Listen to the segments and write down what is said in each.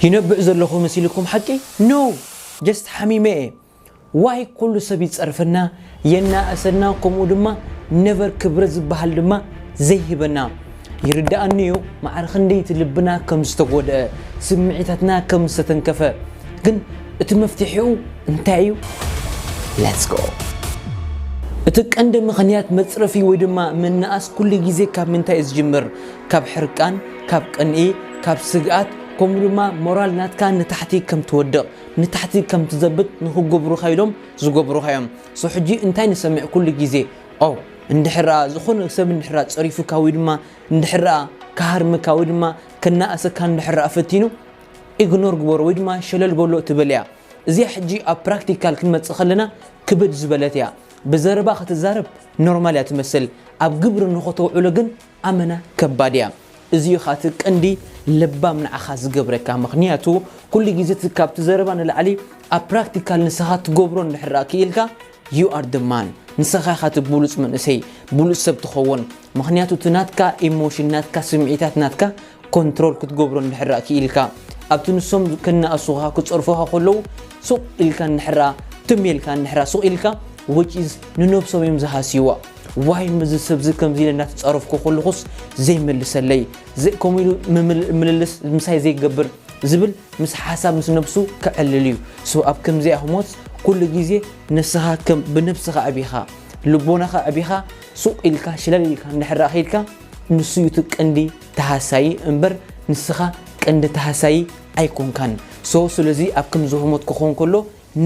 ይነብዕ ዘለኹ መሲልኩም ሓቂ? No, just ሓሚመ እየ። ዋይ ኩሉ ሰብ ይጸርፈና፣ የናእሰና፣ ከምኡ ድማ ነቨር ክብረት ዝበሃል ድማ ዘይህበና። ይርዳኣኒ እዩ፣ ማዕረ ክንደይ እቲ ልብና ከም ዝተጎድአ፣ ስምዒታትና ከም ዝተተንከፈ። ግን እቲ መፍትሒኡ እንታይ እዩ? Let's go። እቲ ቀንዲ ምኽንያት መጽረፊ ወይ ድማ ምንኣስ ኩሉ ግዜ ካብ ምንታይ እዩ ዝጅምር? ካብ ሕርቃን፣ ካብ ቅንኢ፣ ካብ ስግኣት፣ ከምኡ ድማ ሞራል ናትካ ንታሕቲ ከም ትወድቕ፣ ንታሕቲ ከም ትዘብጥ ንኽገብሩኻ ኢሎም ዝገብሩኻ እዮም። So ሕጂ እንታይ ንሰምዕ ኩሉ ግዜ? ኦ፣ እንድሕራ ዝኾነ ሰብ እንድሕራ ጸሪፉካ ወይ ድማ እንድሕራ ክሃርመካ ወይ ድማ ከናእሰካ እንድሕራ ፈቲኑ፣ ኢግኖር ግበሮ ወይ ድማ ሸለል በሎ ትበል እያ። እዚኣ ሕጂ ኣብ ፕራክቲካል ክንመጽእ ከለና ክብድ ዝበለት እያ። ብዘረባ ክትዛረብ ኖርማል እያ ትመስል፣ ኣብ ግብሪ ንኸተውዕሎ ግን ኣመና ከባድ እያ። እዚ እዩ ኻቲ ቀንዲ ለባም ንዓኻ ዝገብረካ። ምኽንያቱ ኩሉ ግዜ እቲ ካብቲ ዘረባ ንላዕሊ ኣብ ፕራክቲካል ንስኻ ትገብሮ እንድሕር ደኣ ክኢልካ፣ you are the man። ንስኻ ኢኻ እቲ ብሉጽ መንእሰይ፣ ብሉጽ ሰብ ትኸውን። ምኽንያቱ እቲ ናትካ ኢሞሽን፣ ናትካ ስምዒታት፣ ናትካ ኮንትሮል ክትገብሮ እንድሕር ደኣ ክኢልካ፣ ኣብቲ ንሶም ከናእሱኻ ክጸርፉኻ ከለዉ ሱቕ ኢልካ እንድሕር ደኣ፣ ትም ኢልካ እንድሕር ደኣ ሱቕ ኢልካ፣ which is ንነብሶም እዮም ዝሃስይዋ። ዋይ ምስዚ ሰብዚ ከምዚ ኢለ እናተጻረፍኩ ከለኹስ ዘይመልሰለይ፣ ዘ-፣ ከምኡ ኢሉ ምምል-፣ ምልልስ ምሳይ ዘይገብር ዝብል ምስ ሓሳብ ምስ ነብሱ ከዕልል እዩ። So ኣብ ከምዚኣ ህሞት ኩሉ ግዜ ንስኻ ከም ብነብስኻ ኣዕቢኻ፣ ልቦናኻ ኣዕቢኻ፣ ሱቕ ኢልካ ሽለል ኢልካ እንድሕር ደኣ ከይድካ፣ ንሱ እዩ እቲ ቀንዲ ተሃሳዪ እምበር ንስኻ ቀንዲ ተሃሳዪ ኣይኮንካን። So ስለዚ ኣብ ከምዚ ህሞት ክኸውን ከሎ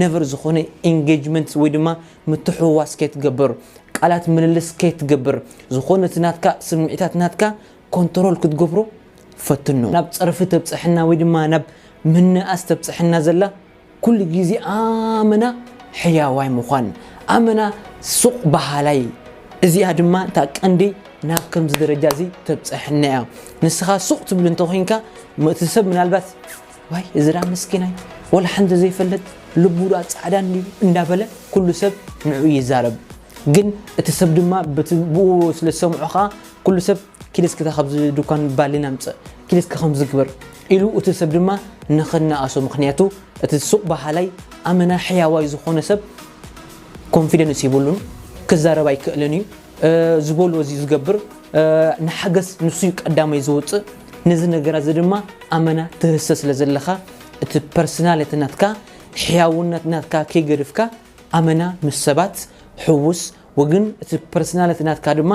ነቨር ዝኾነ ኢንጌጅመንት ወይ ድማ ምትሕውዋስ ከይትገብር፣ ቃላት ምልልስ ከይትገብር፣ ዝኾነ እቲ ናትካ ስምዒታት ናትካ ኮንትሮል ክትገብሮ ፈትኖ። ናብ ጸርፊ ተብጽሐና ወይ ድማ ናብ ምንኣስ ተብጽሐና ዘላ ኩሉ ግዜ ኣመና ሕያዋይ ምዃን፣ ኣመና ሱቕ በሃላይ። እዚኣ ድማ እታ ቀንዲ ናብ ከምዚ ደረጃ እዚ ተብጽሐና እያ። ንስኻ ሱቕ ትብል እንተኾይንካ፣ እቲ ሰብ ምናልባት ዋይ እዚ ደኣ መስኪናይ፣ ወላ ሓንቲ ዘይፈልጥ፣ ልቡ ደኣ ጻዕዳ እንድዩ እንዳበለ ኩሉ ሰብ ንዕኡ ይዛረብ። ግን እቲ ሰብ ድማ በቲ ብኡ ስለ ዝሰምዖ ኸኣ ኩሉ ሰብ ኪድ እስኪ እታ ካብዚ ድኳን ባሊን ኣምጽእ፣ ኪድ እስኪ ከምዚ ግበር ኢሉ እቲ ሰብ ድማ ንኽነኣሶ። ምኽንያቱ እቲ ሱቕ በሃላይ ኣመና ሕያዋይ ዝኾነ ሰብ ኮንፊደንስ የብሉን፣ ክዛረብ ኣይክእልን እዩ። እ፣ ዝበሎ እዚ ዝገብር፣ እ፣ ንሓገዝ ንሱ እዩ ቀዳማይ ዝወጽእ። ነዚ ነገራት እዚ ድማ ኣመና ትህሰ ስለ ዘለኻ፣ እቲ ፐርሰናሊቲ ናትካ፣ ሕያውነት ናትካ ከይገድፍካ፣ ኣመና ምስ ሰባት ሕውስ፣ ወግን እቲ ፐርሰናሊቲ ናትካ ድማ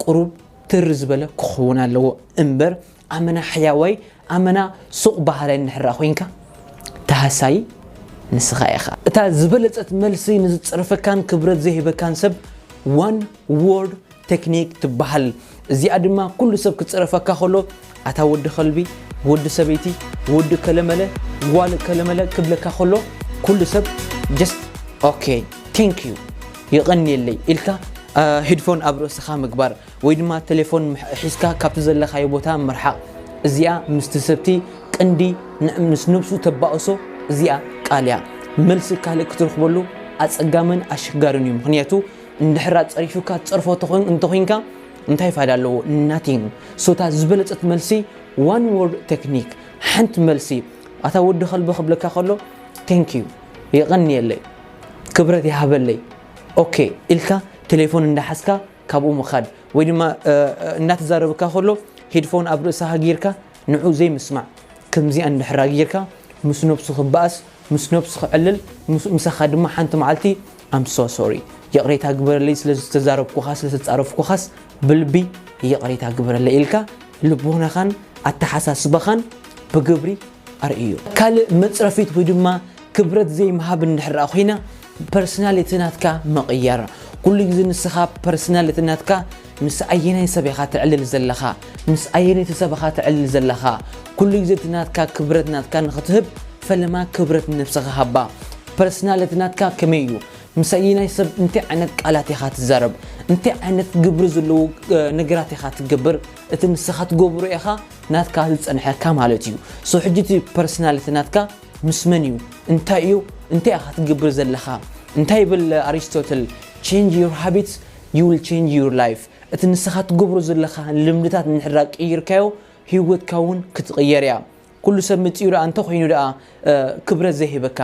ቁሩብ ትር ዝበለ ክኸውን ኣለዎ እምበር፣ ኣመና ሕያዋይ፣ ኣመና ሱቕ በሃላይ እንድሕር ደኣ ኮይንካ፣ ተሃሳዪ ንስኻ ኢኻ። እታ ዝበለጸት መልሲ ንዝጸረፈካን ክብረት ዘይህበካን ሰብ ዋን ዎርድ ቴክኒክ ትበሃል። እዚኣ ድማ ኩሉ ሰብ ክጸረፈካ ከሎ፣ ኣታ ወዲ ከልቢ፣ ወዲ ሰበይቲ፣ ወዲ ከለመለ፣ ጓል ከለመለ ክብለካ ከሎ፣ ኩሉ ሰብ ጀስት ኦኬ፣ ቴንክ ዩ፣ የቐንየለይ ኢልካ፣ አ፣ ሄድፎን ኣብ ርእስኻ ምግባር ወይ ድማ ቴሌፎን ምሕ-፣ ሒዝካ ካብቲ ዘለኻዮ ቦታ ምርሓቕ። እዚኣ ምስቲ ሰብቲ ቅንዲ ን-፣ ምስ ነብሱ ተባእሶ እዚኣ ቃል እያ። መልሲ ካልእ ክትረኽበሉ ኣጸጋምን ኣሸጋርን እዩ። ምኽንያቱ እንድሕር ጸሪፉካ ትጸርፎ ተኾይን-፣ እንተኾይንካ እንታይ ፋይዳ ኣለዎ? ናቲንግ። ሶ እታ ዝበለጸት መልሲ ዋን ዎርድ ቴክኒክ፣ ሓንቲ መልሲ። ኣታ ወዲ ከልቢ ክብለካ ከሎ ቴንክ ዩ፣ የቐንየለይ፣ ክብረት ይሃበለይ፣ ኦኬ ኢልካ ቴሌፎን እንዳሓዝካ ካብኡ ምኻድ፣ ወይ ድማ፣ እ፣ እ፣ እናተዛረብካ ከሎ ሄድፎን ኣብ ርእስኻ ጌርካ ንዑ ዘይምስማዕ። ከምዚኣ እንድሕር ጌርካ ምስ ነብሱ ክበኣስ፣ ምስ ነብሱ ክዕልል፣ ምስ-፣ ምሳኻ ድማ ሓንቲ መዓልቲ I'm so sorry፣ ይቕሬታ ግበረለይ ስለ ዝተዛረብኩኻ፣ ስለ ዝተጻረፍኩኻስ ብልቢ ይቕሬታ ግበረለይ ኢልካ ልቦናኻን ኣተሓሳስባኻን ብግብሪ ኣርእዮ። ካልእ መጽረፊት ወይ ድማ ክብረት ዘይምሃብ እንድሕር ደኣ ኮይና፣ ፐርሰናሊቲ ናትካ ምቕያር። ኩሉ ግዜ ንስኻ ፐርሰናሊቲ ናትካ ምስ ኣየናይ ሰብ ኢኻ ተዕልል ዘለኻ? ምስ ኣየነይቲ ሰብ ኢኻ ተዕልል ዘለኻ? ኩሉ ግዜ እቲ ናትካ ክብረት ናትካ ንኽትህብ ፈለማ ክብረት ንነብስኻ ሃባ። ፐርሰናሊቲ ናትካ ከመይ እዩ? ምስ ኣየናይ ሰብ እንታይ ዓይነት ቃላት ኢኻ ትዛረብ? እንታይ ዓይነት ግብሪ ዘለዎ፣ እ፣ ነገራት ኢኻ ትገብር? እቲ ንስኻ ትገብሮ ኢኻ ናትካ ዝጸንሐካ ማለት እዩ። ሶ ሕጂ እቲ ፐርሰናሊቲ ናትካ ምስ መን እዩ? እንታይ እዩ? እንታይ ኢኻ ትገብር ዘለኻ? እንታይ ይብል ኣሪስቶትል? Change your habits, you will change your life። እቲ ንስኻ ትገብሮ ዘለኻ ልምድታት እንድሕር ቀይርካዮ፣ ህይወትካ እውን ክትቕየር እያ። ኩሉ ሰብ መጺኡ ደኣ እንተኾይኑ ደኣ ክብረት ዘይህበካ፣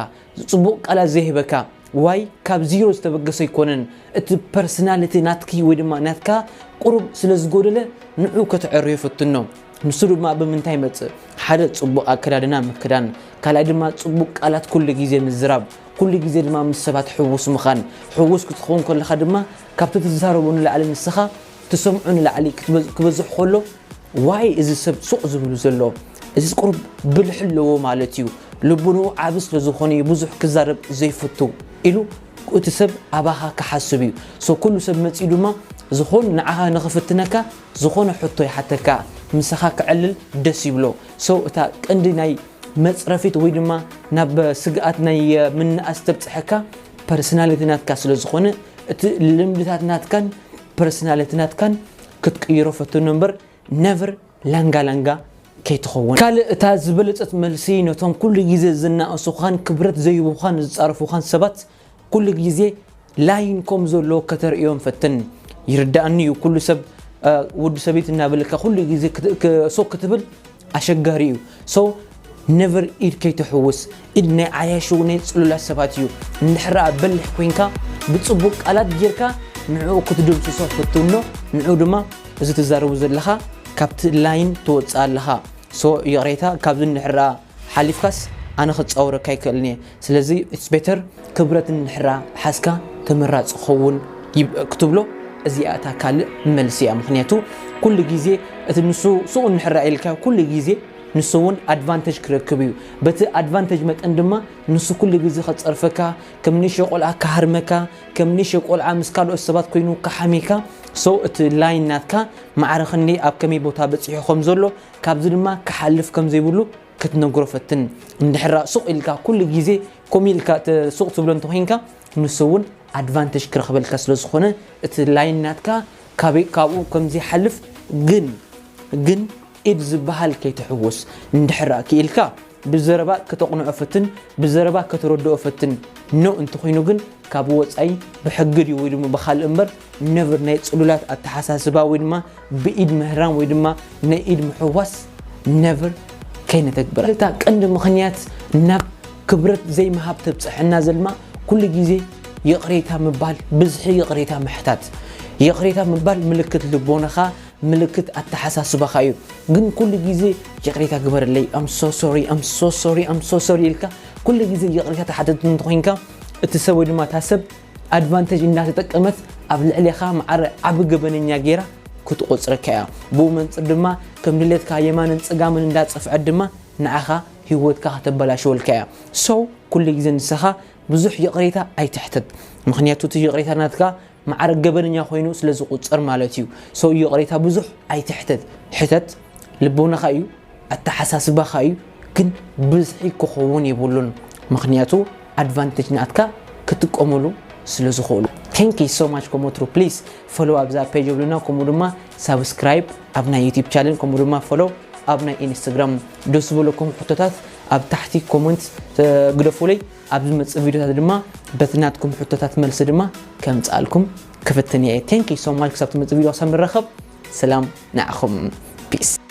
ጽቡቕ ቃላት ዘይህበካ፣ ዋይ ካብ ዚሮ ዝተበገሰ ኣይኮነን። እቲ ፐርሰናሊቲ ናትኪ ወይ ድማ ናትካ ቁሩብ ስለ ዝጎደለ ንዑ ከተዐርዮ ፈትኖ። ንሱ ድማ ብምንታይ ይመጽእ? ሓደ ጽቡቕ ኣከዳድና ምክዳን፣ ካልኣይ ድማ ጽቡቕ ቃላት ኩሉ ግዜ ምዝራብ፣ ኩሉ ግዜ ድማ ምስ ሰባት ሕዉስ ምዃን። ሕዉስ ክትኸውን ከለኻ ድማ ካብቲ ትዛረቦ ንላዕሊ ንስኻ ትሰምዖ ንላዕሊ ክትበዝ- ክበዝሕ ከሎ ዋይ እዚ ሰብ ሱቕ ዝብሉ ዘሎ፣ እዚ ቁሩብ ብልሒ ኣለዎ ማለት እዩ፣ ልቡንኡ ዓቢ ስለ ዝኾነ እዩ ብዙሕ ክዛረብ ዘይፍቱ ኢሉ እቲ ሰብ ኣባኻ ክሓስብ እዩ። ሶ ኩሉ ሰብ መጺኡ ድማ ዝኾን ንዓኻ ንኽፍትነካ ዝኾነ ሕቶ ይሓተካ፣ ምሳኻ ክዕልል ደስ ይብሎ። ሶ እታ ቀንዲ ናይ መጽረፊት ወይ ድማ ናብ ስግኣት ናይ ምንኣስ ተብጽሐካ ፐርሰናሊቲ ናትካ ስለ ዝኾነ እቲ ልምድታት ናትካን ፐርሰናሊቲ ናትካን ክትቅይሮ ፈትኖ እምበር ነቨር ላንጋ ላንጋ ከይትኸውን። ካልእ እታ ዝበለጸት መልሲ ነቶም ኩሉ ግዜ ዝናእሱኻን ክብረት ዘይህቡኻን ዝጻረፉኻን ሰባት ኩሉ ግዜ ላይን ከም ዘሎ ከተርእዮም ፈትን። ይርዳእኒ እዩ ኩሉ ሰብ እ፣ ወዲ ሰበይቲ እናበለካ ኩሉ ግዜ ክት- ክ- ሶክ ክትብል ኣሸጋሪ እዩ። ሶ ነቨር ኢድ ከይትሕውስ። ኢድ ናይ ዓያሹ ናይ ጽሉላት ሰባት እዩ። እንድሕር ደኣ በሊሕ ኮይንካ ብጽቡቕ ቃላት ጌርካ ንዕኡ ክትድምስሶ ፈትኖ። ንዕኡ ድማ እዚ ትዛረቡ ዘለኻ ካብቲ ላይን ትወጽእ ኣለኻ። ሶ ይቕሬታ ካብዚ እንድሕር ደኣ ሓሊፍካስ ኣነ ክጻወረካ ኣይክእልን እየ። ስለዚ it's better ክብረት እንድሕር ሓዝካ ተመራጺ ክኸውን ይብ- ክትብሎ እዚኣ እታ ካልእ መልሲ እያ። ምኽንያቱ ኩሉ ግዜ እቲ ንሱ ሱቕ እንድሕር ኢልካ ኩሉ ግዜ ንሱ እውን ኣድቫንቴጅ ክረክብ እዩ። በቲ ኣድቫንቴጅ መጠን ድማ ንሱ ኩሉ ግዜ ከጸርፈካ ከም ንእሽቶ ቆልዓ ክሃርመካ ከም ንእሽቶ ቆልዓ ምስ ካልኦት ሰባት ኮይኑ ክሓሜካ ሶ እቲ ላይን ናትካ ማዕረ ክንደይ ኣብ ከመይ ቦታ በጺሑ ከም ዘሎ ካብዚ ድማ ክሓልፍ ከም ዘይብሉ ክትነግሮ ፈትን። እንድሕራ ሱቕ ኢልካ ኩሉ ግዜ ኮም ኢልካ ተ- ሱቕ ትብሎ እንተኮይንካ ንሱ እውን ኣድቫንቴጅ ክረኽበልካ ስለ ዝኾነ እቲ ላይን ናትካ ካበይ ካብኡ ከም ዘይሓልፍ ግን ግን ኢድ ዝበሃል ከይትሕውስ እንድሕራ ክኢልካ ብዘረባ ከተቕንዖ ፈትን ብዘረባ ከተረድኦ ፈትን ኖ እንተኮይኑ ግን ካብ ወፃኢ ብሕጊ ድዩ ወይ ድማ ብካልእ እምበር ነቨር ናይ ፅሉላት ኣተሓሳስባ ወይ ድማ ብኢድ ምህራም ወይ ድማ ናይ ኢድ ምሕዋስ ነቨር ከይነተግብር። እታ ቀንዲ ምኽንያት ናብ ክብረት ዘይምሃብ ተብፅሐና ዘልማ ኩሉ ግዜ ይቕሬታ ምባል፣ ብዝሒ ይቕሬታ ምሕታት። ይቕሬታ ምባል ምልክት ልቦናኻ፣ ምልክት ኣተሓሳስባኻ እዩ። ግን ኩሉ ግዜ ይቕሬታ ግበረለይ፣ I'm so sorry, I'm so sorry, I'm so sorry ኢልካ ኩሉ ግዜ ይቕሬታ ትሓትት እንተኾይንካ እቲ ሰብ ወይ ድማ እታ ሰብ ኣድቫንቴጅ እንዳተጠቀመት ኣብ ልዕሌኻ ማዕረ ዓቢ ገበነኛ ገይራ ክትቆጽረካ እያ። ብኡ መንጽር ድማ ከም ድሌትካ የማንን ጽጋምን እንዳጸፍዐት ድማ ንዓኻ ህይወትካ ከተበላሽወልካ እያ። So ኩሉ ግዜ ንስኻ ብዙሕ ይቕሬታ ኣይትሕተት። ምኽንያቱ እቲ ይቕሬታ ናትካ ማዕረ ገበነኛ ኮይኑ ስለ ዝቑጸር ማለት እዩ። So ይቕሬታ ብዙሕ ኣይትሕተት። ሕተት ልቦናኻ እዩ ኣተሓሳስባኻ እዩ ግን ብዝሒ ክኸውን የብሉን ምኽንያቱ ኣድቫንቴጅ ናትካ ክትጥቀሙሉ ስለ ዝኽእሉ thank you so much ኮሞ ትሩ please follow ኣብዛ ፔጅ የብሉና ከምኡ ድማ ሳብስክራይብ ኣብ ናይ ዩቲብ ቻነል ከምኡ ድማ follow ኣብ ናይ ኢንስታግራም ደስ ዝበለኩም ሕቶታት ኣብ ታሕቲ ኮመንት ግደፉለይ ኣብ ዝመፅእ ቪዲዮታት ድማ በቲ ናትኩም ሕቶታት መልሲ ድማ ከምፅኣልኩም ክፍትን እየ thank you so much ክሳብ ትመፅእ ቪዲዮ ክሳብ ንራኸብ ሰላም ንዓኹም peace